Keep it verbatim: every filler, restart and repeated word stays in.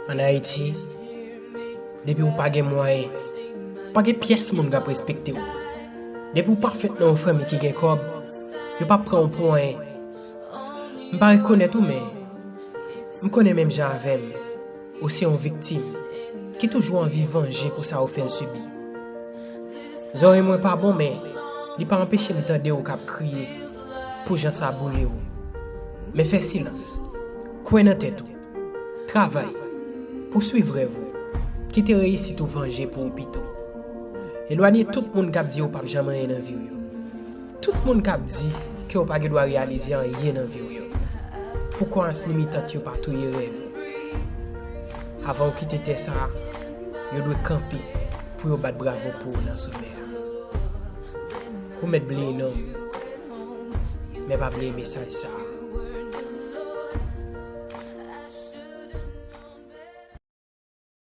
Ann Ayiti, depi w pa gen mwayen, pa gen pyès moun k ap respekte w. Depi w pa fèt nan yon fanmi ki gen kòb, yo p ap pran w pou anyen. M pa rekonèt ou, men m konnen menm jan avè m, ou se yon viktim ki toujou anvi vanje pou sa ou fè l sibi. Zòrèy mwen pa bon, men li pa anpeche m tande w k ap kriye pou jan sa boule w. Men fè silans. Kwè nan tèt ou. Travay. Pouswiv rèv ou. Kite reyisit ou vanje pou ou pito. Elwanye tout moun k ap di yo p ap janm anyen nan vi w yo. Tout moun k ap di ke w pa gen dwa reyalize anyen nan vi w yo. Poukwa anslimitant yo pa touye rèv ou? Avan w kite tè sa a, yo dwe kanpe pou yo bat bravo pou ou nan somè a. Ou mèt bliye non m, men pa bliye mesaj sa a.